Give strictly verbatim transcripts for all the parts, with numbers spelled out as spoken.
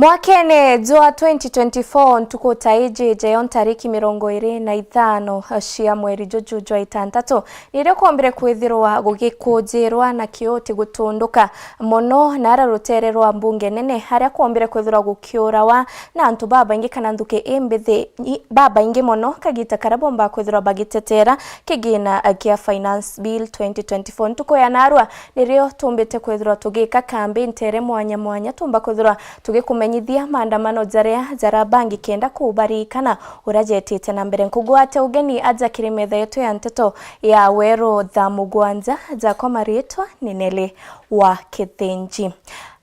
Mwakene jwa twenty twenty-four, ntuku ta iji jayo ntariki mirongo iri na ithano cia mweri juju jwa itantatu, nirio kwombire kwithirwa gugikujirwa na kiuti gutunduka mono nara rutere rwa mbunge nene, aria kwombire kwithirwa gukiurawa na antu babaingi kana nthuki imbithi i-, babaingi mono, kagita karia bomba kwithirwa bagitetera kigina kia Finance Bill twenty twenty-four. Ntuku ya narua, nirio tumbite kwithirwa tugika kambi ntere mwanya mwanya, tumba kwithirwa tugikumenyithia maandamano jaria jarabangi kenda kubarikana uria jetite na mbere. Nkugwate ugeni aja kiri metha yetu ya nteto ya weru thaa mugwanja, jakwa maritwa ni Nelly wa Kithinji.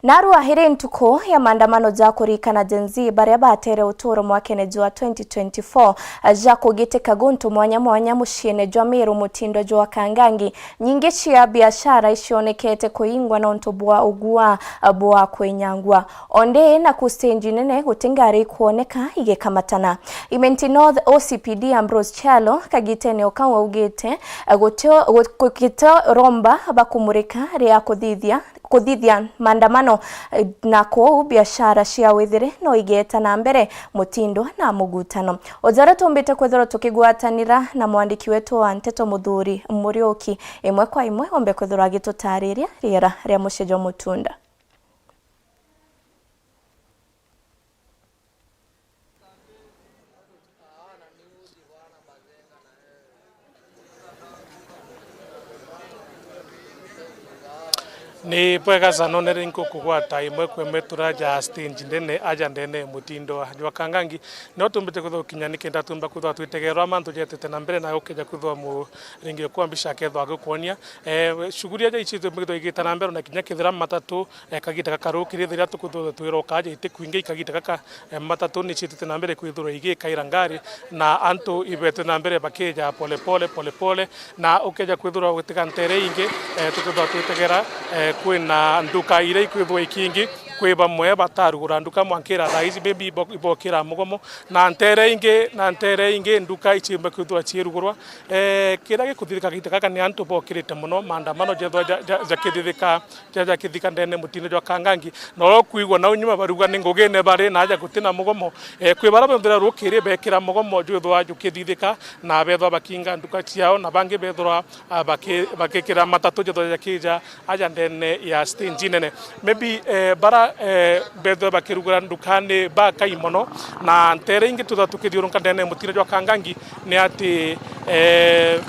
Narua iri ntuku ya maandamano ja kurikana Gen Z baria batere uturo mwakene jwa twenty twenty-four, ja kugitika guntu mwanya mwanya muciine jwa Meru mutindo jwa Kangangi. Nyingi cia biashara icionekete kuingwa nontu bwa ugua bwa kwinyangwa. Onde naku stage nene guti ngari ikwoneka igikamatana. Imenti North O C P D Ambrose Kyalo kagitene o kau augite, gutio, gu-, gukito romba bakumurika ria kuthithia kuthithia maandamano, eh, na kuu biashara cia withiri no igeta na mbere mutindo na mugutano. O jaria tumbite kwithirwa tukigwatanira na mwandiki wetu wa nteto Muthuri Muriuki, imwe kwa imwe ombe kwithirwa agitutariria riera ria mucii jwa Mutunda. Ni bwega sana, nere nkukugwata imwe kwa imwe turaja stage ndene aja ndene mutindo jwa Kangangi. No tumbite kwithirwa kinya nikenda tumba kwithirwa twitegerwa mantu jetete na mbere, na ukeja kwithirwa muringi kwa mbica akethwa agikuonia, eh, shughuli aja ici tumbite igita na mbere, na kinya kethira matatu eh, kagita gaka rukiri, riria tukuthithwa twiroka aja iti kwingi, ikagita gaka, eh, matatu ni ciitite na mbere kwithirwa igikaira ngari, na antu ibete na mbere bakija pole pole, pole pole, na ukeja kwithirwa gutiga ntere ingi, eh, tukuthithwa twitegera, eh, kwina nduka iria ikwithirwa ikingi, kwi bamwe batarugura nduka mwankira thaa ici, maybe ibo-, ibokira mugomo, na ntere ingi, na ntere ingi nduka iciumba kwithirwa ciirugurwa. Eh, kiria gikuthithika gita gaka ni antu bokirite mono, maandamano jethwa ja, ja, jakithithika ja, ja kithika ndene mutino jwa Kangangi. Na uria ukwigua nau nyuma baruga ni ngugine bari na aja guti na mugomo. Eh, kwi bara bethira rukiri bekira mugomo jwithwa jukithithika, na bethwa bakinga nduka ciao, na bangi bethirwa, ah, baki-, bakikira matatu jethwa jakija aja ndene ya stage nene. Maybe, eh, bara, eh, bethirwa bakirugura ndukani bakai mono, na ntere ingi twithwa tukithiurunka ndene mutino jwa Kangangi ni ati, eh,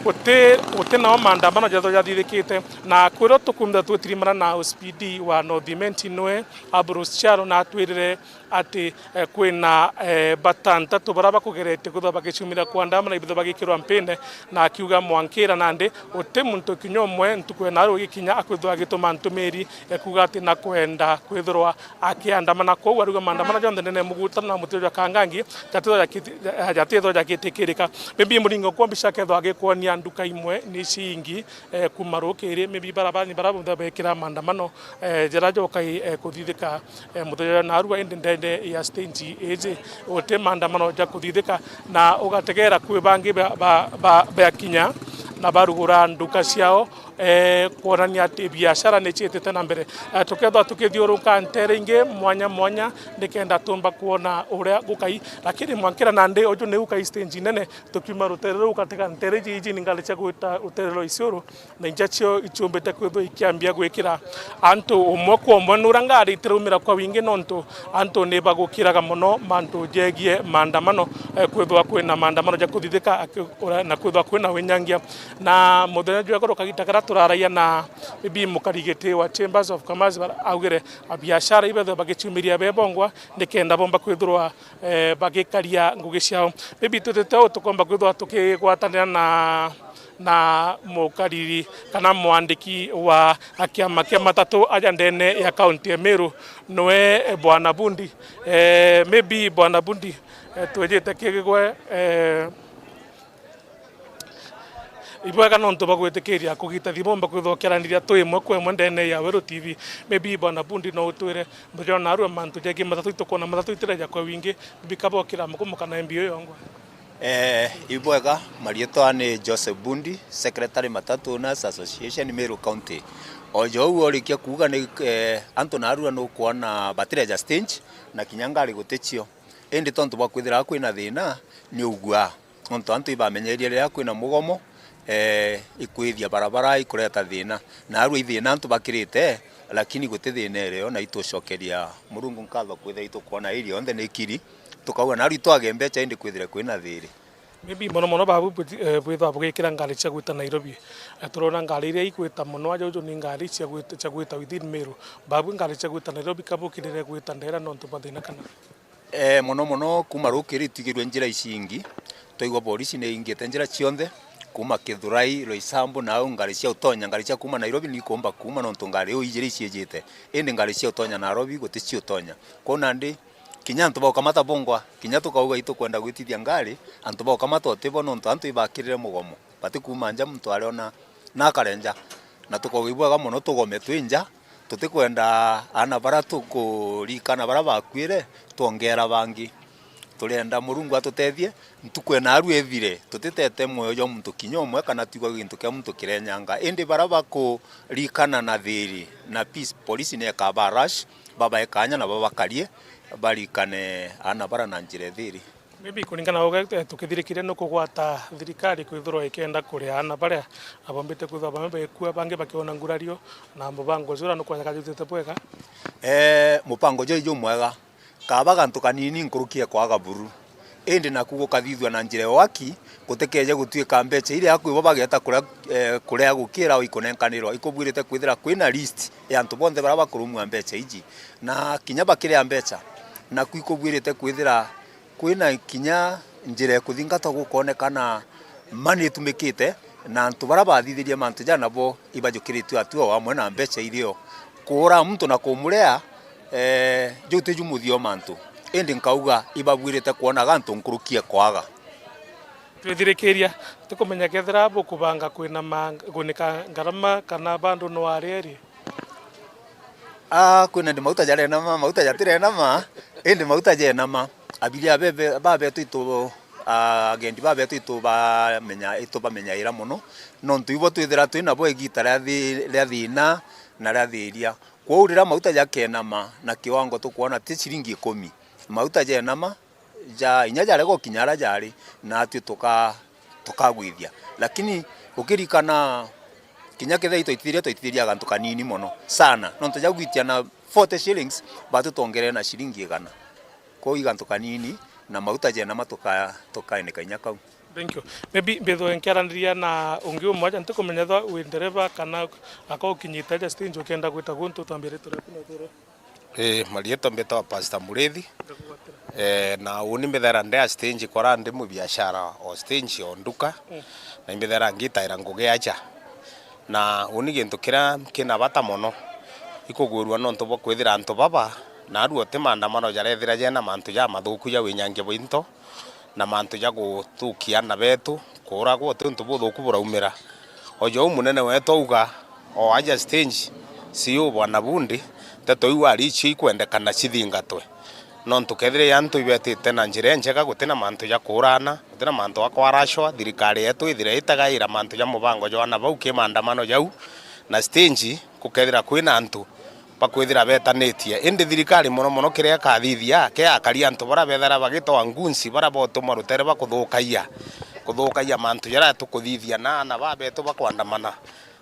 guti, guti nao maandamano jethwa jathithikite. Na kwirio tukumba twitirimana na O C P D wa North Imenti nwe Ambrose Kyalo na atwirire ati, eh, kwina, eh, batantatu baria bakugerete kwithirwa bagiciumira kwandamana ibithirwa bagikirwa mpine, na akiuga mwankira nandi guti muntu kinya umwe ntuku ena rugi kinya akwithirwa agituma ntumiri, eh, kuuga ati nakwenda kwithirwa akiandamana. Kwou ariuga maandamano jonthe ndene mugutano na mutiro jwa Kangangi jatithirwa jaki-, jatithirwa jagitikirika. Maybe muringo kwa mbica akethwa agikwonia nduka imwe ni ciingi, eh, kuma rukiri, maybe bara bani bara bonthe bekira maandamano, eh, jara jokai, eh, kuthithika, eh, muthenya jwa narua, indi ndene ya stage iji guti maandamano ja kuthithika, na ugategera kwi bangi ba, ba, ba, bakinya na barugura nduka ciao, eh, kwonania ati biashara ni ciitite na mbere. Eh, tukethwa tukithiuruka ntere ingi mwanya mwanya nikenda tumba kwona uria gukai, lakini mwankira nandi uju ni ukai stage nene, tukiuma rutere ruu katika ntere iji, iji ni ngari cia gwita rutere rwa Isiolo, na inja cio icumbite kwithwa ikiambia gwikira antu umwe kwa umwe. Nura ngari itiraumira kwa wingi nontu antu ni bagukiraga mono mantu jegie maandamano, eh, kwithwa kwina maandamano ja kuthithika aki-, ura-, na kwithwa kwina winyangia. Na muthenya jwa igoro kagita karia turaragia na maybe mukarigiti wa Chambers of Commerce bara-, augire abiashara ibethwe bagiciumiria bebongwa nikenda bomba kwithirwa, eh, bagikaria ngugi ciao. Maybe twitite uu tukomba kwithirwa tukigwatanira na, na mukariri kana mwandiki wa kiama kia matatu aja ndene ya kaunti ya Meru, nwe, eh, Bwana Bundi. Eh, maybe Bwana Bundi, eh, twijite kigigwe, eh, Ibwega nontu bwa gwitikiria kugita thimo mba kwithwa ukiaraniria twi imwe kwa imwe ndene ya Weru T V. Maybe Bwana Bundi no utwire muthenya narua mantu jegie matatu, itukwona matatu itireja kwa wingi, bikabokira mugomo kana mbio yongwa. Eh, ibwega, marietwa ni Joseph Bundi, Secretary Matatu Owners Association Meru County. O jou orikia kuuga ni, eh, antu naarua nukwona batireja stage, na kinya ngari guticio. Indi tontu bwa kwithira kwina thina, ni ugua. Nontu antu ibamenyerie riria kwina mugomo, eh, ikwithia barabara ikureta thina. Naarua i thina antu bakirite, lakini guti thina irio, na itucokeria Murungu nkatho kwithira itukwona iri yonthe ni kiri. Tukauga naarua itwage mbeca indi kwithire kwina thiri. Maybe mono mono babu bwi-, eh, bwithwa bugikira ngari cia gwita Nairobi. Eh, turona ngari iria igwita mono aja uju ni ngari cia gwita, cia gwita within Meru. Babu ngari cia gwita Nairobi kabukirire gwita ndera nontu bwa thina kana? Eh, mono mono kuma rukiri twigirwe njira ici ingi, twaigua borisi ni ingite njira cionthe, kuma Kithurai, Roysambu, na au ngari cia utonya, ngari cia kuma Nairobi ni ikumba kuma nontu ngari iu ijiri iciijite. Indi ngari cia utonya Nairobi guti cia utonya. Kwou nandi, kinya antu ba ukamata bongwa, kinya tukauga itukwenda gwitithia ngari, antu ba ukamata utibo nontu antu ibakirire mugomo. Bati kuma nja muntu ariona na akarenja. Na tukauga ibwega mono tugome twi nja, tutikwenda aana bara tukurikana bara bakuire, twongera bangi. Turienda Murungu atutethie, ntuku ena aru ethire, tutitete mwoyo jwa muntu kinya umwe kana twigua gintu kia muntu kirenyanga. Indi bara bakurikana na thiri na peace, polisi ni ekaba rush, babae kanya na babakarie, barikane aana bara na njira ethiri. Maybe kuringana na uga, eh, tukithirikiria ni kugwata thirikari kwithirwa ikenda kuria aana baria abombite kwithirwa bamwe bekua, bangi bakiona ngurario, na mubango jura nukwoneka jutite bwega. Eh, mubango juu jumwega. Kaba gantu kanini nkuruki e kwaga buru. Indi naku gukathithua na njira ya waki, gutikeje gutuika mbeca iria aku ibo bageta kuria, eh, kuria gukira ikunenkanirwa. Ikubwirite kwithira kwina list ya antu bonthe baria bakurumua mbeca iji. Na kinya bakiria mbeca, naku ikubwirite kwithira kwina kinya njira ya kuthingatwa gukoonekana ma nitumikite, na antu baria bathithirie mantu jaa nabo ibajukiritue hatua o amwe na mbeca irio. Kuura muntu na kumurea, eh, juu tiju muthia o mantu. Indi nkauga ibabwirite kwonaga antu nkuruki e kwaga. Twithirikiria, tukumenya kethira bukubanga kwina ma-, kunika ngarama kana bandu no aria iri? Ah, kwina ndi mauta jarenama, mauta jatirenama, indi mauta jenama. Abiria bebe-, babetu itu, ah, agendi babetu itubamenya, itubamenyaira mono, nontu ibo twithira twi nabo igita ria thi-, ria thina na ria thiria. Kwou riria mauta jakenama na kiwango tukwona ti ciringi ikumi, mauta jenama, ja inya jarega gukinya aria jari, natwi tuka-, tukagwithia. Lakini ukirikana kinya kethira itwaitithiria, twaitithiria gantu kanini mono sana. Nontu ja gwitia na forty shillings, batu twongerere na ciringi igana. Kwou i gantu kanini, na mauta jenama tuka-, tukaenika inya kau. Thank you. Maybe mbithwe nkiaraniria na ungi umwe aja, ntikumenya ethwa wi ndereva kana aka ukinyite aja stage ukenda gwita guntu, utwambie ritwa riaku na utwire. Ii, marietwa mbitagwa Pastor Murithi. Ee, na uni mbithaira ndi a stage kora ndi mubiashara o stage o nduka, mm, na imbithaira ngitaira ngugi aja. Na uni gintu kiria kina bata mono ikugwirua nontu bwa kwithira antu baba, narua ti maandamano jarethira jena mantu jamathuku ja winyangia bwa into, na mantu ja guthukia aana betu, kuuragwa, uti untu buthuku buraumira. O jou munene wetu auga, o aja stage, C E O Bwana Bundi, nteto iu aricio ikwendekana cithingatwe. Nontu kethira i antu ibetite na njira injega, guti na mantu ja kuurana, guti na mantu a kwaracwa, thirikari yetu ithire itagaira mantu ja mubango jwa aana bau ki maandamano jau, na stage gukethira kwina antu bakwithira betanitie. Indi thirikari mono mono kiria ikathithia, ke akari antu baria bethira bagitwa ngunsi, baria botumwa rutere bakuthukagia, kuthukagia mantu jaria tukuthithia na aana babetu bakwandamana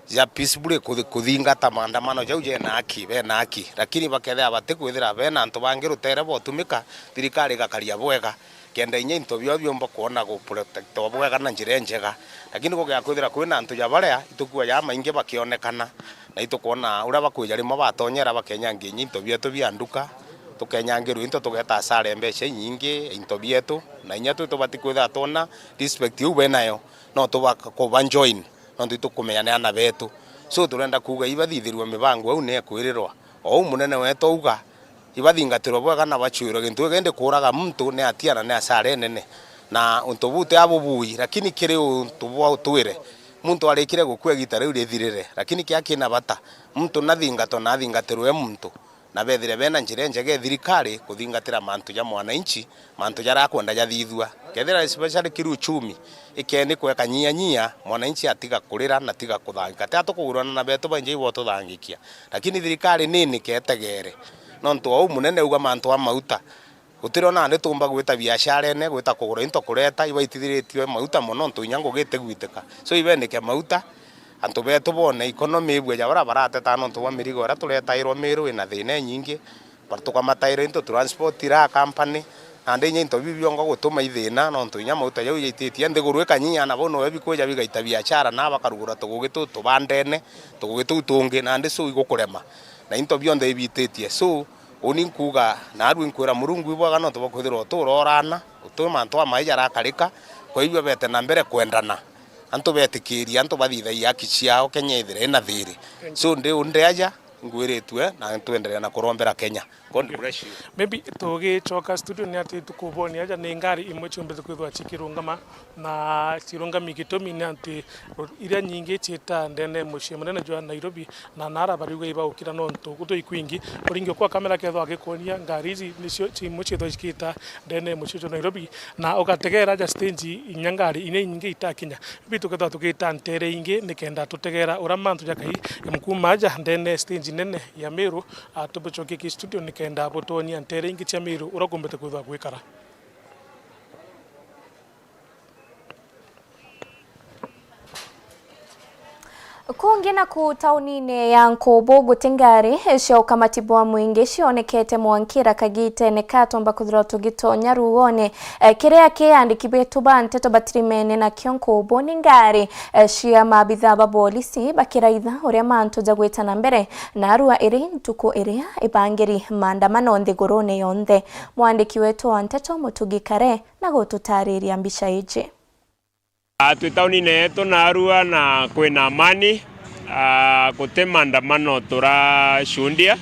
ja peacefully kuthi-, kuthingata maandamano jau jena haki, bena haki. Lakini bakethira batikwithira bena antu bangi rutere botumika, thirikari igakaria bwega. Kenda inya into biao biumba kwona guprotectwa bwega na njira injega. Lakini gugia kwithira kwina antu ja baria itukua jamaingi bakionekana, na itukwona uria bakwija rimwe batonyera bakenyangia inya into bietu bia nduka, tukenyangirwa into tugeta asara mbeca inyingi into bietu, na inya twi tubati kwithira twona respect iu benayo, no tuba kuba join, nontu itukumenya ni ana betu. So turenda kuuga ibathithirwe mibango au ni ekwirirwa. O uu munene wetu auga, ibathingatirwe bwega na bacwirwe gintu giki, indi kuuraga muntu ni atia na ni asara inene. Na untu buu ti abubui, lakini kiri untu bwa utwire, muntu arikire gukua igita riu rithirire, lakini kiria kina bata, muntu nathingatwe na athingatirwe e muntu. na bethire bena njira injega ya thirikari kuthingatira mantu ja mwananchi, mantu jaria akwenda jathithua. Kethira especially kiuchumi, ikeni kweka nyia nyia, mwananchi atiga kurira na tiga kuthangika. Ti atukugurana na betu baingi ibo tuthangikia. Lakini thirikari nini ketegere. Nontu wa uu munene auga mantu a mauta. Gutiri ona nandi tuumba gwita biasharene, gwita kugura into kureta, ibaitithiritie mauta mono, nontu inya ngugi itigwitika. So, ibenike mauta, antu betu bone economy ibue ja baria barateta nontu bwa mirigo iria turetairwa Miru ina thina inyingi, ba-, tukamataira into transport ira company, nandi inya into biu bionga gutuma ithina, nontu inya mauta jau jaititie nthiguru ikanyia, na bau nobe bikwija bigaita biashara, na bakarugura tugugi tuu tubandene, tugugi tuu tungi, nandi so igukurema, na into bionthe ibititie. So, Uni nkuuga, naarua inkwira Murungu ibwega nontu bwa kwithirwa uturorana, uti mantu amaiji jarakarika, kwa hivyo bete na mbere kwendana. Antu betikiria, antu bathithagia haki ciao, Kenya ithire ina thiri. So, ndi undeaja, ngwiritue, na ntwenderea na kurombera Kenya. God bless you. Maybe tugicoka studio ni ati tukubonia aja ni ngari imwe ciumbite kwithirwa cikirungama. Na cirungami gitumi ni ati ru-, iria nyingi ciita ndene mucii munene jwa Nairobi, na nara bariuga ibaukira nontu gutwi kwingi. Uringi kwa kamera kethwa gikonia ngari iji nicio cimwe ciithwa cikiita ndene mucii jwa Nairobi, na ugategera aja stage inya ngari inya inyingi itakinya. Bitu kethwa tugiita ntere ingi nikenda tutegera uria mantu jakai mkuma aja ndene stage nene ya Meru, a, tubucokie ki studio nikenda butonia ntere ingi cia Meru uria kumbite kwithwa gwikara. Kungi naku taunine ya Nkubu, guti ngari cia ukamati bwa mwingi cionekete mwankira kagitene ka tumba kwithirwa tugitonya ruone, eh, kiria ki andiki betu ba nteto batirimene nakio Nkubu ni ngari, eh, cia maabitha ba bolisi bakiraitha uria mantu jagwita na mbere, narua iri ntuku iria ibangiri maandamano nthigurune yonthe. Mwandiki wetu wa nteto Mutugi Kare na gututariria mbica iji. Ah, twi taunine yetu narua na kwina amani, ah, guti maandamano turacundia,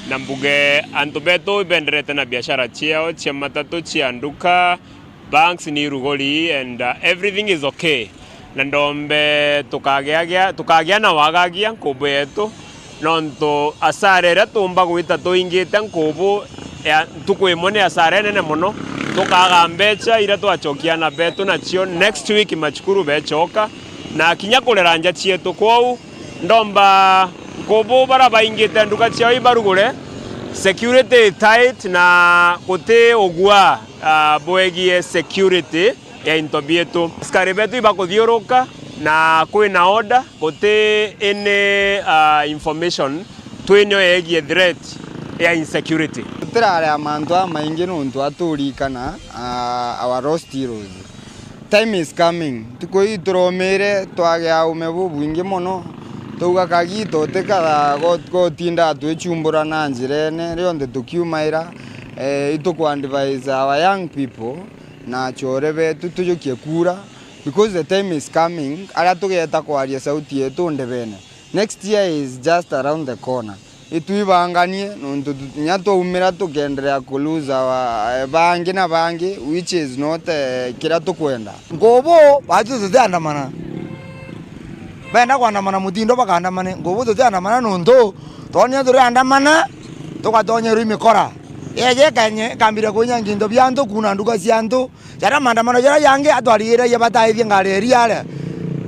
na mbuge antu betu ibenderete na biashara ciao cia matatu, cia nduka, banks ni irugori, and, ah, everything is okay. Na ndombe tukagiagia, tukagia na wagagia Nkubu yetu, nontu asara iria tuumba gwita tuingite Nkubu ya ntuku imwe ni asara inene mono. Tukaga mbecha iria twacokia na betu nacio next week macukuru becoka, na kinya kurera nja cietu. Kwou ndomba Nkubu baria baingite nduka ciao ibarugure, security i tight na guti ugua, ah, bwegie security ya into bietu. Askari betu ibakuthiuruka na kwina order, guti any, ah, information twinio yegie threat ya insecurity. Tutirarea mantu amaingi nontu aturikana, ah, our lost heroes. Time is coming. Ntuku ii turomire twagia aume bubwingi mono, twauga kagita utikatha go-, gotinda twichumbura na njirene rionthe tukiumaira. Eh, ituku advise our young people na acore betu tujukie kura, because the time is coming, aria tugeeta kwaria sauti yetu ndebene. Next year is just around the corner. Itwibanganie, nontu tu-, inya twaumira tukenderea ku lose our, eh, bangi na bangi, which is not, eh, kiria tukwenda. Nkubu, batu tutiandamana. Benda kwandamana mutindo bakandamane. Nkubu tutiandamana nontu, twonia turiandamana, tugatonyeru imikora. Yeje ikanye-, ikambire kunyangia into bia antu, kuna nduka cia antu, jaria maandamano jaria jangi atwarigiragia bataithie ngari ya iria aria.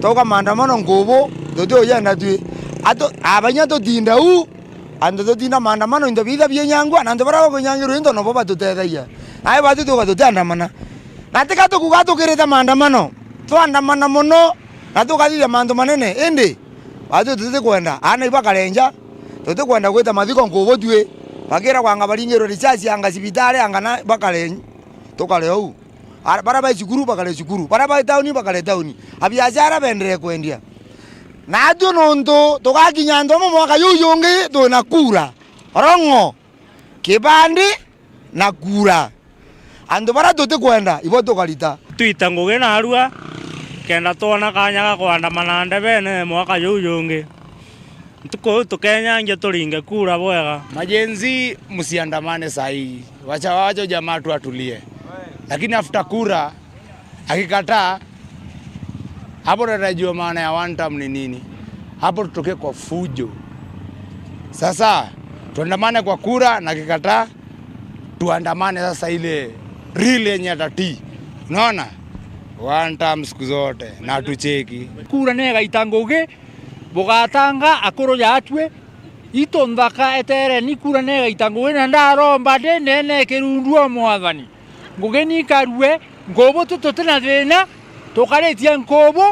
Twauga maandamano Nkubu, tutiujenda twi. Atu-, abainya tutinda u, antu tutinda maandamano, into biitha bienyangua, na antu baria bakunyangirwa into nobo batutethagia. Nae batu tuga tutiandamana. Na tika tukuga tukirite maandamano, twandamana mono, na tukathithia mantu manene, indi batu tutikwenda aana ibakare nja, tutikwenda gwita mathiko Nkubu twi, bakira kwanga baringirwe risasi anga cibitari anga na bakare, tukare uu. Ara-, baria bai cukuru bakare cukuru, baria bai tauni bakare tauni, abiashara beenderee kwendia. Naatwi nontu tugakinya antu amwe mwaka juu jungi twina kura, orong'o, kibandi na kura. Antu baria tutikwenda, ibo tukarita. Twita ngugi narua, kenda twona kanya ga kwandamana ndebene mwaka juu jungi. Ntuku iu tukenyangia turinge kura bwega. Majenzi, msiandamane sahi. Wacha, wacha jamaa tu atulie. Lakini after kura, akikataa, hapo ndo tutajua maana ya one term ni nini. Hapo tutoke kwa fujo. Sasa, Tuandamane kwa kura, na kikataa, tuandamane sasa ile real yenye atatii. Unaona? One time siku zote, na tucheki. Kura negaita ngugi, bugatanga akuru jatue, itu nthaka etereni, kura negaita ngugi, na ndaromba ndi nene kirundu o Mwathani. Ngugi ni ikarue, nkubu tu tuti na thina, tukaritie nkubu,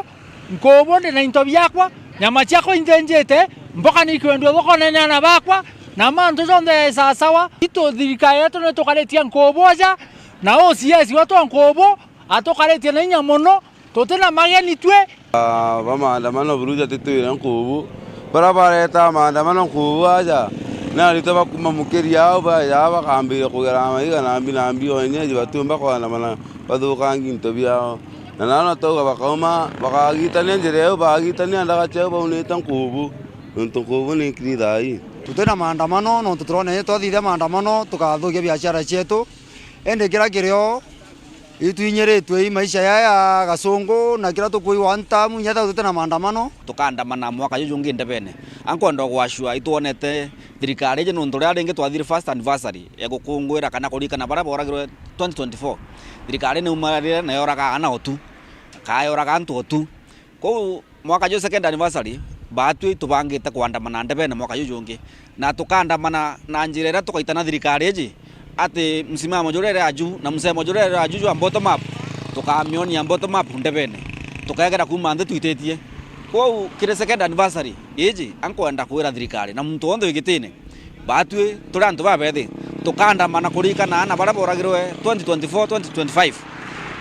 nkubu ndi na into biakwa, nyama ciakwa inthinjite, mboka ni ikwendua thokone ni ana bakwa, na mantu jonthe sasawa. Itu thirikari yetu ni tukaritie nkubu aja, na O C S wetu nkubu, atukaritie na inya mono, tuti na mageni twi. Ah, ba maandamano buru jatitwire nkubu. Bara bareta maandamano nkubu aja, ni aritwa bakuma Mukiria au baja bakambiria kugera maiga nambi nambi o enyeji batiumba kwandamana bathukangi into biao. Na nao natauga bakauma, bakagitania njira iu, bagitania ndaga ciao baunite nkubu. Nontu nkubu ni nkiri thaa ii. Tuti na maandamano, nontu turona ni twathithia maandamano, tukathukia biashara cietu. Indi kira kirio, itwinyiritwe i maisha yaya ya gasungu, na kira tukwigua ntamu, inya thau tuti na maandamano. Tukaandamana mwaka juju ungi ndebene. Ankwenda gwacua itwonete thirikari iji, nontu riria ringi twathire first anniversary ya gukunguira kana kurikana baria boragirwe twenty twenty-four. Thirikari ni umararire na yoraga ana otu, kaa yoraga antu otu. Kwou mwaka juu second anniversary, baatwi tubangite kuandamana ndebene mwaka juju ungi. Na tukaandamana na njira iria tukaitana thirikari iji, ati msimamo juria iri aju na msemo juria iri aju jwa bottom up, tukamionia bottom up ndebene. Tukegera kuuma nthi twititie. Kwou kiri second anniversary iji, ankwenda kwira thirikari na muntu wonthe wi gitine, baatwi turi antu babethi, tukaandamana kurikana ana baria boragirwe twenty twenty-four, twenty twenty-five.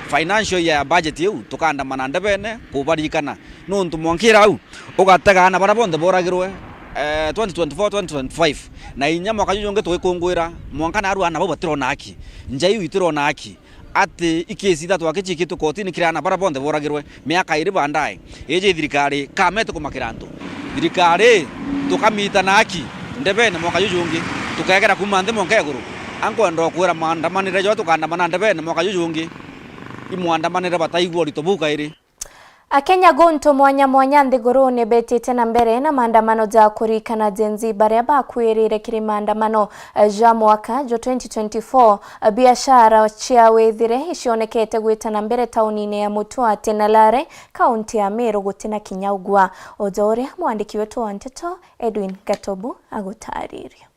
Financial year ya budget iu, tukaandamana ndebene kubarikana. Nontu mwankira au, ugatega ana baria bonthe boragirwe, eh, twenty twenty-four, twenty twenty-five. Na inya mwaka juju ungi tugikungwira, mwanka naarua ana bau batirona haki. Nja iu itirona haki. Ati ikesi ithatu akicikitwe kotini kiri ana baria bonthe boragirwe miaka iri baadaye. Iji thirikari kamete kumakira antu. Thirikari tukamita na haki ndebene mwaka juju ungi. Tukegera kuuma nthi mwanka iguru. Ankwenda kwira maandamanire jo tukaandamana ndebene mwaka juju ungi. Imwandamanire bataigua urito buu kairi. Akenya guntu mwanya mwanya nthigurune betite na mbere na maandamano ja kurikana Gen Z baria bakwirire kiri maandamano ja mwaka jwa twenty twenty-four. Biashara cia withire icionekete gwita na mbere taunine ya Mutua Tenalare, kaunti ya Meru, guti na kinya ugwa. Uja uria mwandiki wetu wa nteto Edwin Gatobu agutariria.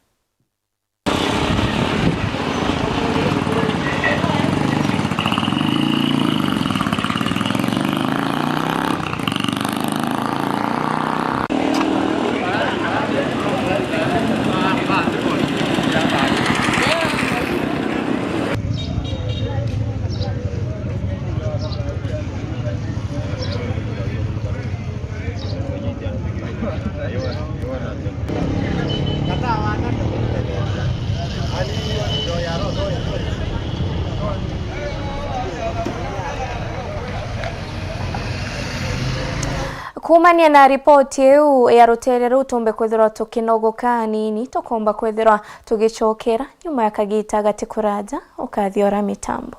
Kuumania na ripoti iu ya ruteere ruu, tumbe kwithirwa tukinogoka anini, tukomba kwithirwa tugicokera nyuma ya kagiita gati kuraja. Ukathiora mitambo.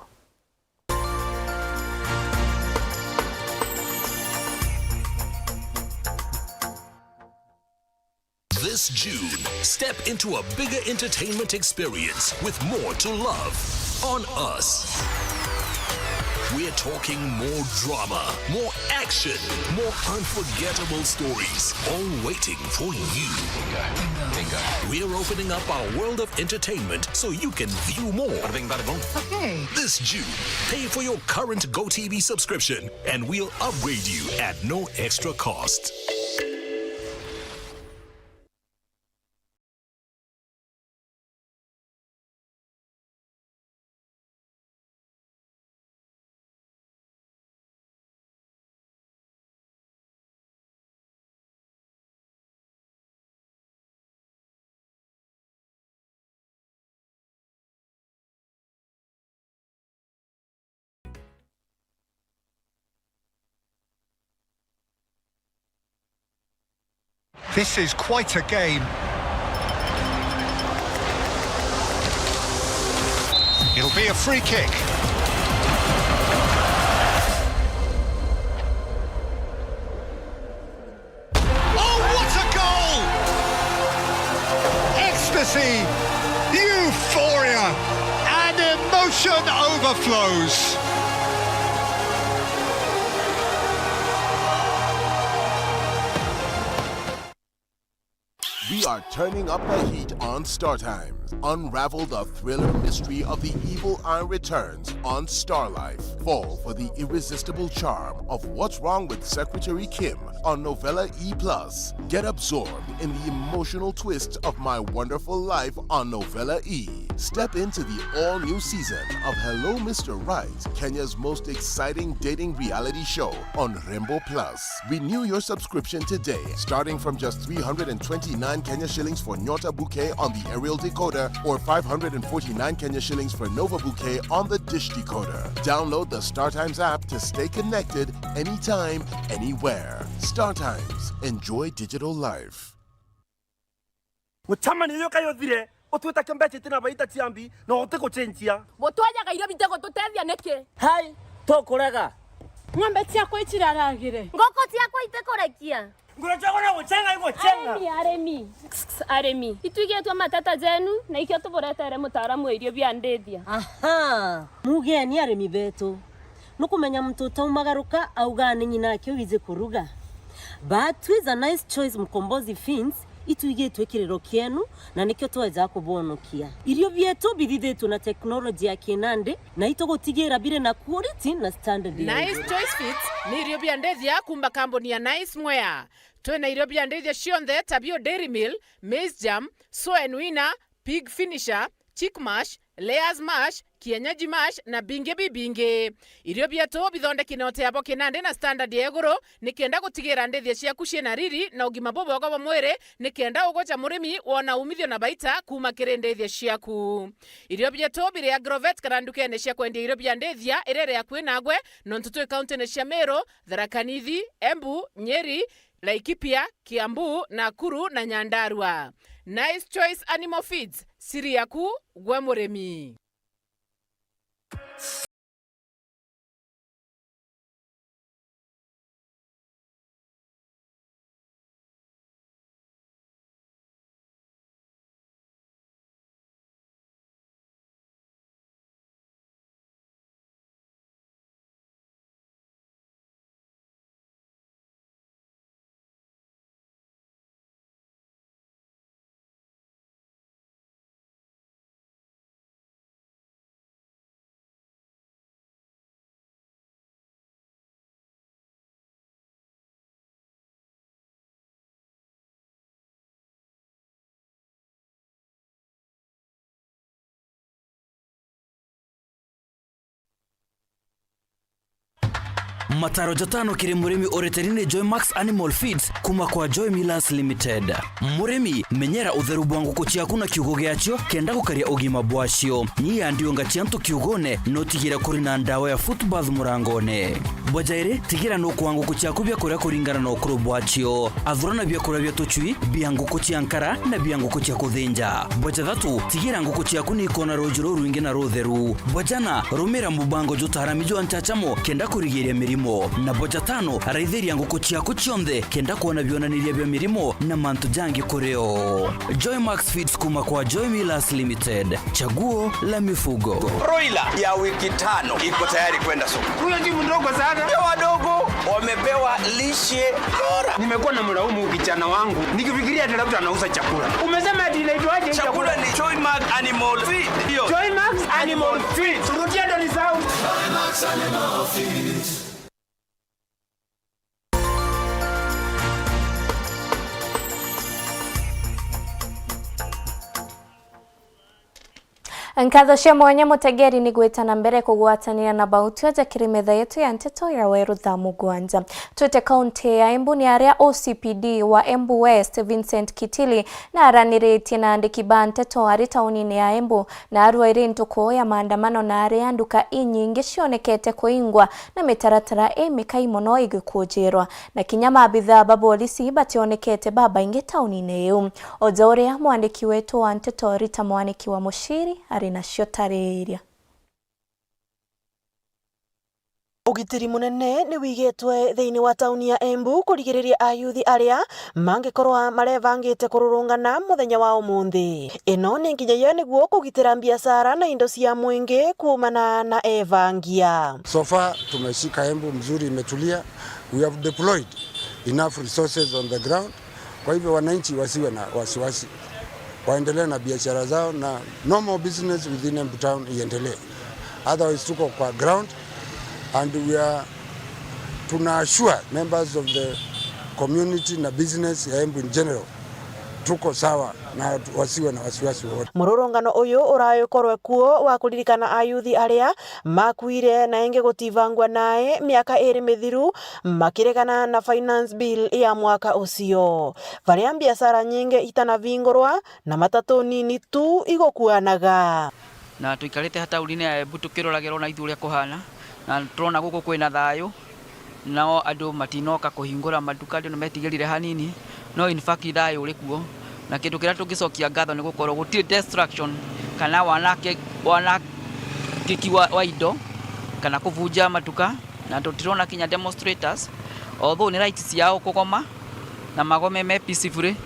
This June, step into a bigger entertainment experience with More to Love on Us. We're talking more drama, more action, more unforgettable stories, all waiting for you. Bingo. Bingo. We're opening up our world of entertainment so you can view more. Ora bem, ora bom. Okay. This June, pay for your current GoTV subscription and we'll upgrade you at no extra cost. This is quite a game. It'll be a free kick. Oh, what a goal! It's Ecstasy, euphoria, and emotion overflows. We are turning up the heat on Star Times. Unravel the thriller mystery of the evil eye returns on Star Life. Fall for the irresistible charm of What's Wrong with Secretary Kim on Novella E plus. Get absorbed in the emotional twist of My Wonderful Life on Novella E. Step into the all-new season of Hello Mister Right, Kenya's most exciting dating reality show on Rembo Plus. Renew your subscription today, starting from just three hundred and twenty-nine Kenya shillings for Nyota Bouquet on the aerial decoder or five hundred and forty-nine Kenya shillings for Nova Bouquet on the dish decoder. Download the StarTimes app to stay connected anytime, anywhere. StarTimes. Enjoy digital life. Gucemania juka yuthire, utwita kimbeca itina baita ciambi, na utigucenjia. Butwajaga irio bitigututethia niki? Hai, tukurega. Ng'ombe ciakwa iciraragire. Nguku ciakwa itikurekia. Nguru ciakwa no gucenga igucenga. Arimi, arimi. Arimi. Itwigitwe mateta jenu, na ikio tuburetere mutaaramu wa irio bia ndithia. Aha, mugeni arimi betu. Nukumenya muntu utaumagaruka augaa ni ng'ina ake wiji kuruga. But twiza Nice Choice Mkombozi Feeds, itwigitwe kiriro kienu, na nikio tweja kubonokia. Irio bietu bithithitwe na teknoloji ya kinandi, na itugutigira biri na quality na standard ya Nice iguru. Choice Feeds ni irio bia ndithia kuuma kambuni ya Nice Mwea. Twina irio bia ndithia cionthe ta bio Dairy Meal, Maize Germ, Soen Winner, Pig Finisher, Chick Mash, Layers Mash, Kienyeji Mash na bingi bibingi. Irio bietu bithondeki na uteabo kinandi na standard ya iguru, nikenda gutigira ndithia ciaku ciina riri na ugima bubwega bwa mwiri, nikenda ugoca murimi wona umithio na baita kuuma kiri ndithia ciaku. Irio bietu biri Agrovet kana ndukene cia kwendia irio bia ndithia iria iri akui nagwe, nontu twi kauntine cia Meru, Tharaka Nithi, Embu, Nyeri, Laikipia, Kiambu, Nakuru na Nyandarua. Nice Choice Animal Feeds, siri yaku gwe murimi. Mataro jatano kiri murimi ureteri ni Joy Max Animal Feeds kuma kwa Joy Millers Limited. Murimi, menyera utheru bwa nguku ciaku na kiugo giacio kenda gukaria ugima bwacio. Nyia ndiunga cia antu kiugone, na utigire kuri na ndawa ya foot bath murangone. Bwa jairi, tigira nukuaa nguku ciaku biakuria kuringana na ukuru bwacio. Athurana biakuria bia tucui, bia nguku cia nkara na bia nguku cia kuthinja. Bwa jathatu, tigira nguku ciaku niikona ruuji rurwingi na rutheru. Bwa jana, rumira mubango jutaarami jwa nchachamo kenda kurigiria mirimo. Na bwa jatano, raithiria nguku ciaku cionthe kenda kwona bionaniria bia mirimo na mantu jangi kuri o. Joy Max Feeds kuma kwa Joy Millers Limited. Chaguo la mifugo. Broiler ya wiki tano iko tayari kwenda soko. Huyo si mdogo sana. Ndio wadogo wamepewa lishe bora. Nimekuwa na mlaumu kijana wangu nikifikiria ati labda anauza chakula. Umesema ati inaitwaje hii chakula? Chakula ni Joy Max Animal Feed. Ndio. Joy Max Animal Feed. Rudia ndo nisahau. Nkatho cia mwanya mutegeri ni gwita na mbere kugwatanira na bautua ja kiri metha yetu ya nteto ya Weru thaa mugwanja. Twite kaunti ya Embu ni aria O C P D wa Embu West, Vincent Kitili, na araniritie na andiki ba nteto ari taunini ya Embu, na arua iri ntuku ya maandamano na aria nduka inyingi cionekete kuingwa na mitaratara imikai mono igikujirwa. Na kinya maabithaa ba bolisi bationekete babaingi taunine iu. O ja uria mwandiki wetu wa nteto Rita Mwaniki wa Muciri ari nacio tariria. Ugitiri munene ni wigitwe thiini wa tauni ya Embu kurigiriria ayuthi aria mangikorwa marebangite kururungana muthenya wa umunthi. Ino ni nkinyayia niguo kugitira mbiacara na indo cia mwingi kuumana na evangia. So far tumeshika Embu mzuri, imetulia. We have deployed enough resources on the ground. Kwa hivyo wananchi wasiwe na wasiwasi, waendelee na biashara zao na normal business within Embu town iendelee. Otherwise tuko kwa ground and we are, tuna assure members of the community na business ya Embu in general tuko sawa na wasiwe na wasiwasi wowote. Mururungano uyu urae ukorwe kuo wa kuririkana ayuthi aria makuire na ingi gutivangua nae miaka iri mithiru makiregana na finance bill ya mwaka ucio, varia mbiacara nyingi itanavingurwa na matatu nini tu igukuanaga. Na tuikarite ha taunine ya Embu tukiroragirwo na ithu uria kuhana, na turona guku kwina thayu, nao andu matinoka kuhingura maduka, andu nimetigirire hanini, no in fact thayu uri kuo, na kindu kiria tungicokia ngatho ni gukorwo gutiri destruction kana wanake-, wanangiki wa, wa indo kana kuvunja maduka. Na tutirona kinya demonstrators, although ni right ciao kugoma na magome me peacefully,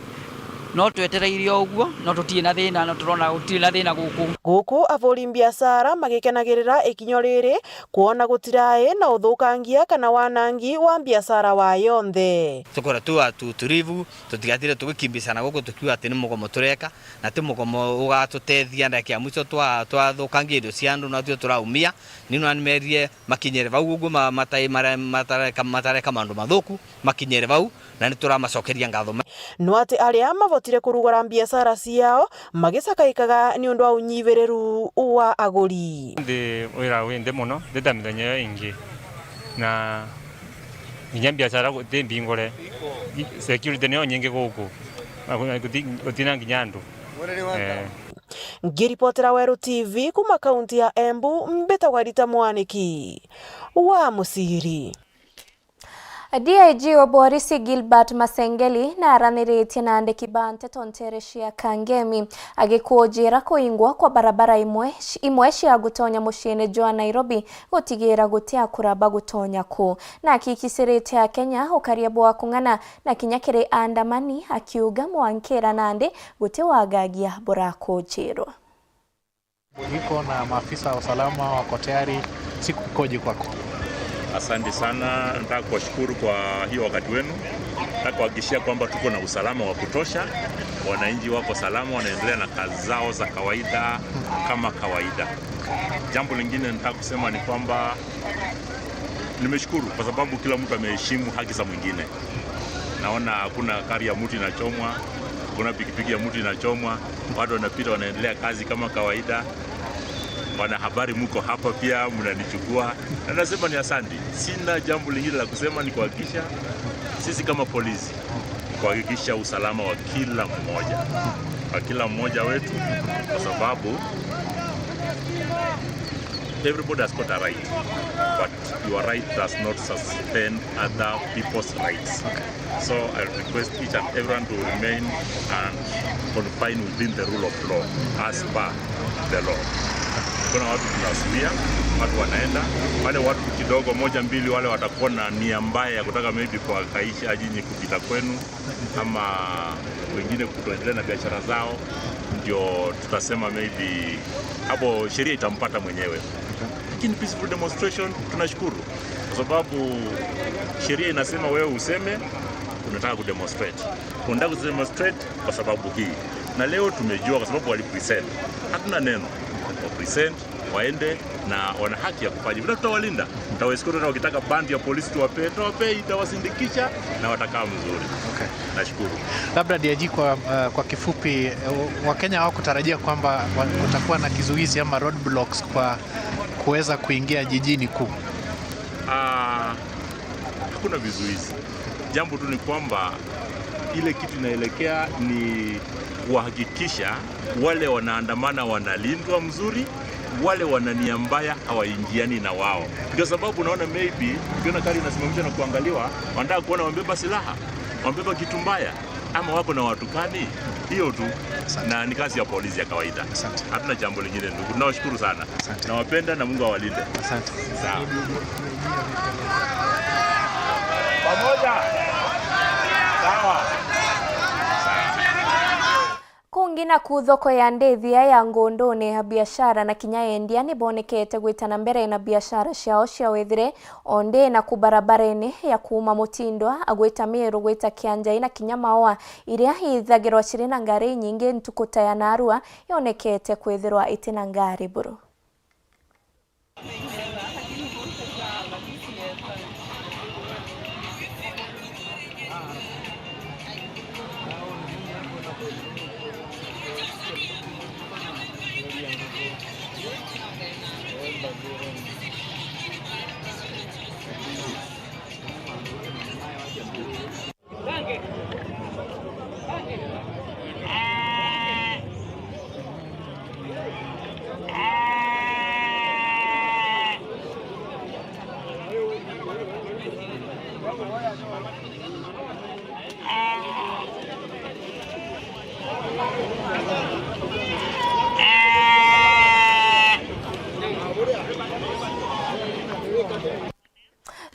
no twetereire o uguo, no tutiri na thina, no turona gutiri na thina guku. Guku avuri mbiacara magikenagirira ikinyo riri, kwona gutirai na uthukangia kana wanangi wa mbiacara wa yonthe. Tukora tu atu tulivu, tutigatire tugikimbisana guku tukiuga ati ni mugomo tureka, na ti mugomo ugatutethia ndagika ya mwico twa-, twathukangia indo cia andu, nathuo turaumia. Ni nwa nimerie makinyire vau uguo ma-, matai-, mare-, matareka, matareka maundu mathuku, makinyire vau, na nituramacokeria ngatho ma- No ati aria mavotire kurugura mbiacara ciao magicakaikaga ni undu wa unyiviriru wa aguri. Ndi wira wi nthi mono, ndi ta mithenya iyo ingi, na nginya mbiacara guti mbingure, security niyo nyingi guku, na guti, gutina nginya andu. Eh. Ngiripotera Weru T V kuma kaunti ya Embu, mbitagwa Rita Mwaniki wa Muciri. D I G wa borisi Gilbert Masengeli naraniritie na andiki ba nteto ntere cia Kangemi, agikuujira kuingwa kwa barabara imwe, imwe cia gutonya muciine jwa Nairobi gutigira guti akura ba gutonya ku. Na akikisirite Akenya ukaria bwa kung'ana na kinya kiri aandamani, akiuga mwankira nandi guti wagagia burakuujirwa. Niko na maafisa wa usalama wako tayari, siku ikoje kwako? Asante sana, nataka kuwashukuru kwa hiyo wakati wenu. Nataka kuhakikishia kwamba tuko na usalama wa kutosha, wananchi wako salama, wanaendelea na kazi zao za kawaida kama kawaida. Jambo lingine nataka kusema ni kwamba nimeshukuru kwa sababu kila mtu ameheshimu haki za mwingine. Naona hakuna gari ya mtu inachomwa, hakuna pikipiki ya mtu inachomwa, watu wanapita wanaendelea kazi kama kawaida. Wanahabari, mko hapa pia, mnanichukua. Na nasema ni asante. Sina jambo lingine la kusema, ni kuhakikisha sisi kama polisi kuhakikisha usalama wa kila mmoja, wa kila mmoja wetu, kwa sababu everybody has got a right, but your right does not suspend other people's rights. Okay. So I request each and everyone to remain and confine within the rule of law as per the law. Kuna watu tunazuia, watu wanaenda, wale watu kidogo moja mbili wale watakuwa na nia mbaya ya kutaka maybe kuhangaisha nyinyi kupita kwenu, ama wengine kutoendelea na biashara zao, ndio tutasema maybe hapo sheria itampata mwenyewe. Lakini peaceful demonstration, tunashukuru kwa sababu sheria inasema wewe useme unataka kudemonstrate, unataka kudemonstrate kwa sababu hii, na leo tumejua kwa sababu walipresent, hatuna neno, wapresent waende na wana haki ya kufanya vile, tutawalinda, tutawaescort, na wakitaka band ya polisi tuwapee, tutawapea, itawasindikisha na watakaa mzuri. Okay. Nashukuru. Labda D I G kwa, uh, kwa kifupi, uh, Wakenya hawakutarajia kwamba wa-, kutakuwa na kizuizi ama roadblocks kwa kuweza kuingia jijini kuu. Ah, hakuna vizuizi. Jambo tu ni kwamba ile kitu inaelekea ni kuhakikisha wale wanaandamana wanalindwa mzuri, wale wana nia mbaya hawaingiani na wao. Ndio sababu unaona maybe ukiona gari inasimamishwa na kuangaliwa, wanataka kuona wamebeba silaha, wamebeba kitu mbaya. Ama wako na watu kani? Hiyo tu. Asante. Na ni kazi ya polisi ya kawaida. Asante. Hatuna jambo lingine, ndugu. Tunawashukuru sana. Asante. Nawapenda na Mungu awalinde. Asante. Sawa. Pamoja. Sawa. Kungi naku thoko ya ndithia ya Ngunduni, biashara na kinya endia ni bonekete gwita na mbere na biashara ciao cia wethire, o ndi naku barabarene ya kuuma Mutindwa gwita Miru gwita Kianjai na kinya Maua, iria ithagirwa ciri na ngari inyingi ntuku ta ya narua, yonekete kwithirwa iti na ngari buru.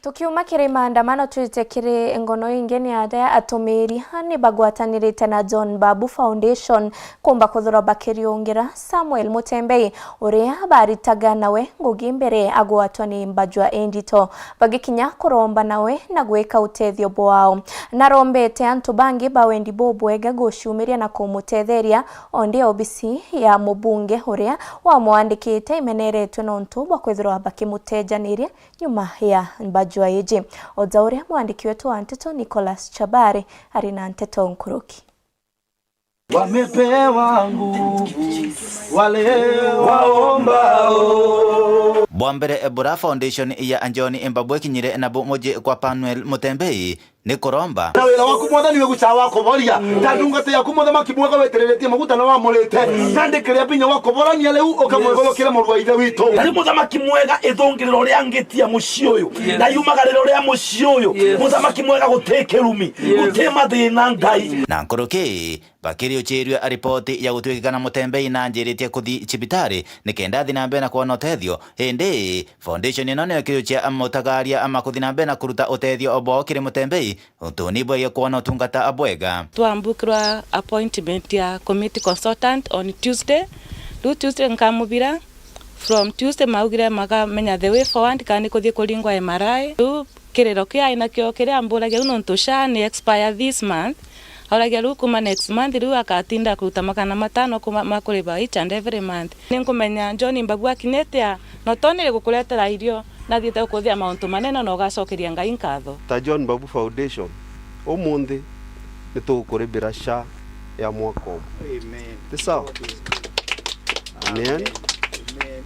Tukiuma kiri maandamano, twite kiri ngono ingi, ni aria atumiri ni bagwatanirite na John Babu Foundation kuumba kwithirwa bakiriungira Samuel Mutembei, uria baritaga nawe ngugi mbere agwatwa ni mbajwa indito, bagikinya kuromba nawe na gwika utethio bwao. Narombete antu bangi ba wendi bubwega guciumiria na kumutetheria, o ndi obisi ya mubunge uria wamwandikite imeneretwe nontu bwa kwithirwa bakimutejaniria nyuma ya mbajwa iji. O ta uria mwandiki wetu wa nteto Nicholas Chabari ari na nteto nkuruki. Wamepewa nguvu wale waombao. Bwa mbere, Ebura Foundation ya John Mbabu ikinyire nabo muji kwa Panuel Mutembei ni kuromba. Na wira waku, Mwathani, wigucaga wa kuboria. Ta ndungata yaku, Muthamaki mwega, witiriritie maguta na wamurite. Na ndikiria binya wa kuborania riu, ukamwigurukire muru wa Ithe witu. Na riu, Muthamaki mwega, ithungirira uria ngitia mucii uyu. Yes. Na yumagarira uria mucii uyu. Yes. Muthamaki mwega, guti kirumi, yes, guti mathina, Ngai. Na nkuruki, bakiriuchirue ripoti ya gutuikikana Mutembei na anjiritie kuthi cibitari nikenda athi na mbere na kwona utethio. Indi foundation ino niyo ikiriuchia mutagaria ama kuthi na mbere na kuruta utethio bwao kiri Mutembei, untu ni bwege kwona utungata bwega. Twambukirwa appointment ya committee consultant on Tuesday. Riu Tuesday nkamubira. From Tuesday maugire makamenya the way forward, kana ni kuthii kuringwa M R I. Riu kiriro kiu ai nakio kiria amburagia, riu nontu SHA ni expire this month, auragia riu kuma next month, riu akatinda kuruta magana matano kuma, ma kuriva each and every month. Ni nkumenya John Mbabu akinyite a, not only gukuretera irio, nathiite gukuthia mauntu manene na ugacokeria Ngai nkatho. Ta John Mbabu Foundation, umunthi ni tugukurivira SHA ya mwaka umwe. Amen. Ni sawa? Amen. Amen.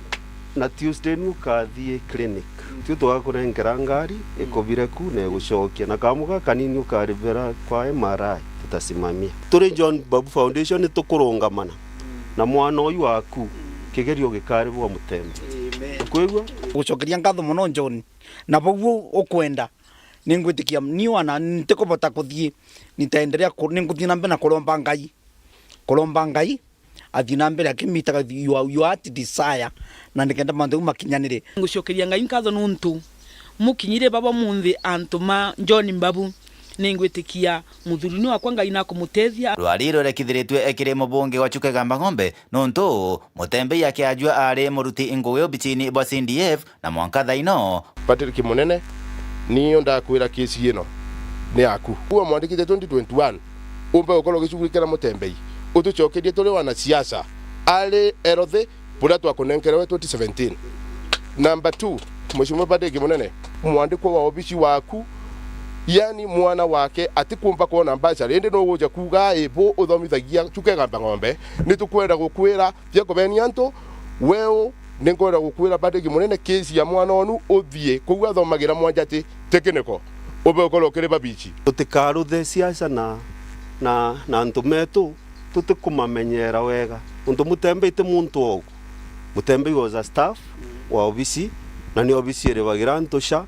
Na Tuesday ni ukathii clinic. Mm. Tio tugakunengera ngari, mm, ikuvire ku na igucokia. Na kamuga kanini ukarivira kwa M R I, tutasimamia. Turi John Mbabu Foundation, ni tukurungamana, mm, na mwana uyu waku, mm, kigerio gikarivwa Mutembei. Amen. Ukwigua? Gucokeria ngatho mono, John. Na bau ukwenda, ningwitikia ni wana ntikubota kuthii, nitaendelea ku-, ninguthii na mbere na kuromba Ngai. Kuromba Ngai, athii na mbere akimitaga your, your heart desire, na nikenda mantu jau makinyanire. Ngucokeria Ngai nkatho nuntu mukinyire baba munthi antu ma John Mbabu. Ningwitikia muthuruni wakwa Ngai nakumutethia. Rwari rwerekithiritue ekiri mubunge wa Chuka Igamba Ng'ombe, nuntu Mutembei akiajua ari muruti ngugi obicini bwa C D F, na mwanka thaino. Patrick Munene, niyo ndakwira kesi ino ni yaku. Kuwa mwandikite twenty twenty-one, umbe gukorwo ugicugurikira Mutembei. Utucokerie turi wanasiasa. Ari erothe buria twakunenkerewe twenty seventeen. Number two, Mheshimiwa Patrick Munene, mwandikwa wa obisi waku, yani mwana wake atikumba kwona mbacari, indi nuguja kuuga ibu uthomithagia Chuka Igamba Ng'ombe, nitukwenda gukwira cia kubenia antu, weu ninkwenda gukwira Patrick Munene, kesi ya mwana onu uthie kuu athomagira Mwanjati Technical, ube ukorwo ukiri babici. Tutikaruthe siasa na, na, na antu metu, tutikumamenyera wega. Untu Mutembei ti muntu ogu. Mutembei was a staff wa obisi, na ni obisi irivagira antu SHA.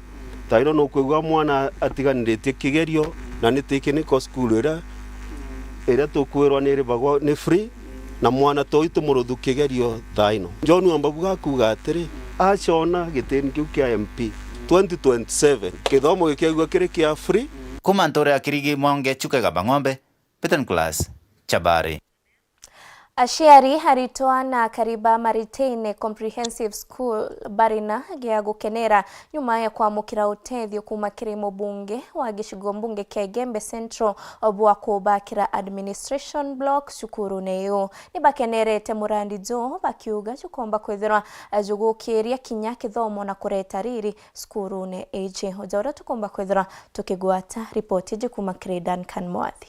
Tairo nukwigua mwana atiganiritie kigerio, na ni technical school iria Iria tukwirwa ni iribagwa ni free, na mwana toi tumuruthu kigerio thaa ino. John Wambabu gakuuga atiri, acona gitini kiu kia M P twenty twenty-seven, githomo gikiaigua kiri kia free. Kuma ntura ya Kirigi, Mwange Chuka Gamba Ng'ombe, Peter Nicholas, Chabari. Aciari, aritwa na akari ba Maritine Comprehensive School bari na gia gukenera nyuma ya kwamukira utethio kuuma kiri mubunge wa gicigo mbunge kia Igembe Central bwa kubakira administration block cukurune iu. Ni bakenerete murandi juu, bakiuga jukomba kwithirwa jugukiria kinya kithomo na kureta riri cukurune iji. Uja uria tukomba kwithirwa tukigwata ripoti iji kuuma kiri Duncan Mwathi.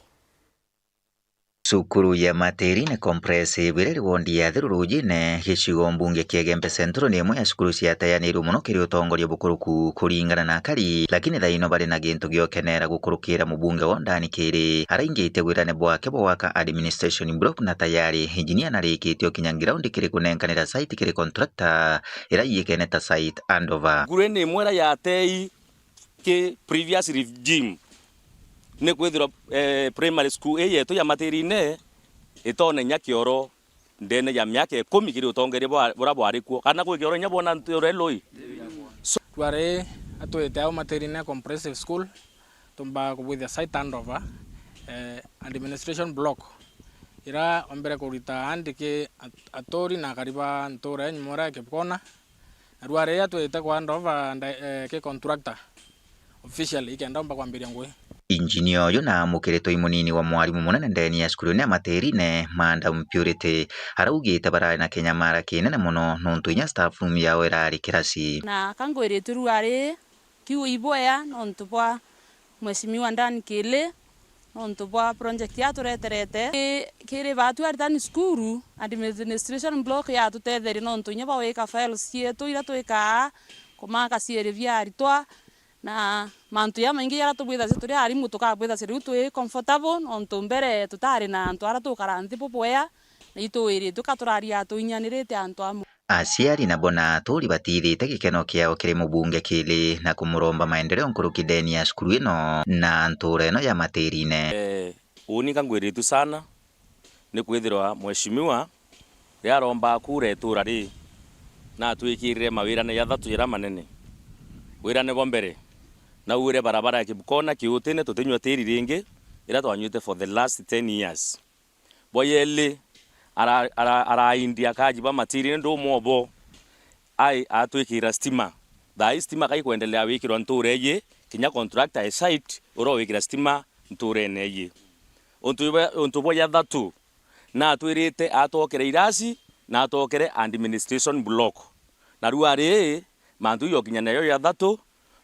Cukuru ya Matirine Comprehensive iria iri wondi ya Thiru Rujine, gicigo mbunge kia Igembe Central, ni imwe ya cukuru ciateanirwe mono kiri utongoria bukuruku kuringana na akari, lakini thaa ino bari na gintu giokenera gukurukira mubunge wa Ndani Kiri araingite wirane bwake bwa gwaka administration block, na tayari engineer narikitie ukinya ground kiri kunenkanira site kiri contractor ira yikene ta site handover. Nguru ni imwe ira yatei ki previous regime, ni kwithirwa, eh, primary school ii yetu ya Matirine itone inya kioro ndene ya miaka ikumi kiri utongeria bwa, buria bwari kuo, kana kwi kioro inya bwona ntura ii lui. So, rwari atwite au Matirine Comprehensive School, tumba kubwithia site handover, eh, administration block, ira ombere kurita andiki at-, aturi na akari ba ntura inyuma uria Kibukona, na rua riria twite kwa handova nda-, eh, ki contractor officially ikenda omba kwambiria ngui. Injinia uyu na mukiritwe i munini wa mwarimu munene ndeni ya cukuru ya Matirine, Madam Purity, araugite barari na kinyamara kinene mono nontu inya staff room yao irari kirasi. Na kangwiritwe rua ri kiu ibwea nontu bwa Mheshimiwa Dan Kili, nontu bwa project yatureterete. Ki-, kiri batu aritani cukuru, administration block yatutetherie nontu inya bawika files cietu iria twikaa, kumaka ciiri bia aritwa, na mantu jamaingi jaria tubwithagia turi arimu tukabwithagia riu twi comfortable, nontu mbere tutari na antu aria tukara nthi bubwea, na ituwiritwe ka turaria tuinyanirite antu amwe. Aciari nabo na aturi batithite gikeno kiao kiri mubunge Kili na kumuromba maendeleo nkuruki ndeni ya cukuru ino na ntura ino ya Matirine. Eh, uni ka ngwiritu sana, ni kwithirwa Mheshimiwa riria aromba kura itura ri, na atwikirire mawirane jathatu jaria manene. Wirane bwa mbere, naugire barabara ya Kibukona Kiutine tutinyua tiri ringi, iria twanywite for the last ten years. Bwa yeli, ara-, ara-, araindia kaji ba Matirine ndi umwe obo. Ai, atwikira stima. Thaa ii stima kaikwendelea wikirwa ntura iji, kinya contractor e site, uria wikira stima nturene iji. Untu bwa, untu bwa jathatu, natwirite atwokere irasi, na atwokere administration block. Na rua ri, mantu jokinya nayo jathatu,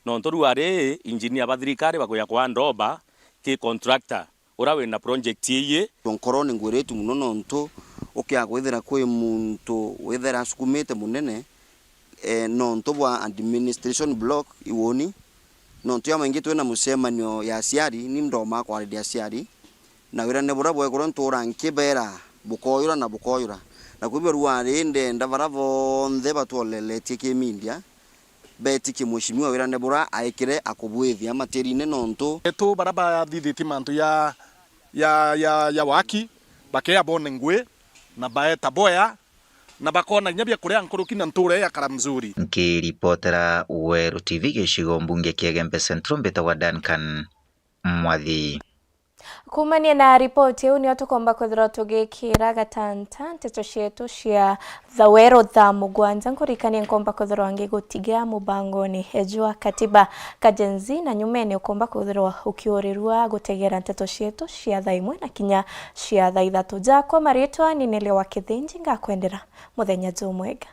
nontu rua ri, engineer ba thirikari bakuja kwa ndoba ki contractor uria wina project iji. Nkorone ngwiritu mono nontu ukia kwithira kwi muntu withira asukumite munene, eh, nontu bwa administration block iwoni, nontu jamaingi twina mucemanio ya aciari, ni ndoma kwariria aciari, na wirane buria bwekurwa ntura nkibera bukoyura na bukoyura. Na kwithirwa rua ri ndenda baria bonthe batwoleletie ki media, betikie mheshimiwa wirane buria aikire akubwithia Matirine nontu. Etu baria bathithitie mantu ya, ya, ya, ya waki, bakea bone ngui, na baeta boya, na bakona inya bia kuria nkuruki na ntura ii yakara mzuri. Nkiripotera Weru T V gicigo mbunge kia Igembe Central, mbitagwa Duncan Mwathi. Kuumania na ripoti iu, nio tukomba kwithirwa tugikira gatanta nteto cietu cia thaa weru thaa mugwanja. Nkurikanie nkomba kwithirwa ngigutiga mubangoni jwa Katiba ka Gen Z, na nyumene ukomba kwithirwa ukiurirua gutegera nteto cietu cia thaa imwe na kinya cia thaa ithatu. Jakwa maritwa ni Nelia wa Kithinji, ngakwendera muthenya jumwega.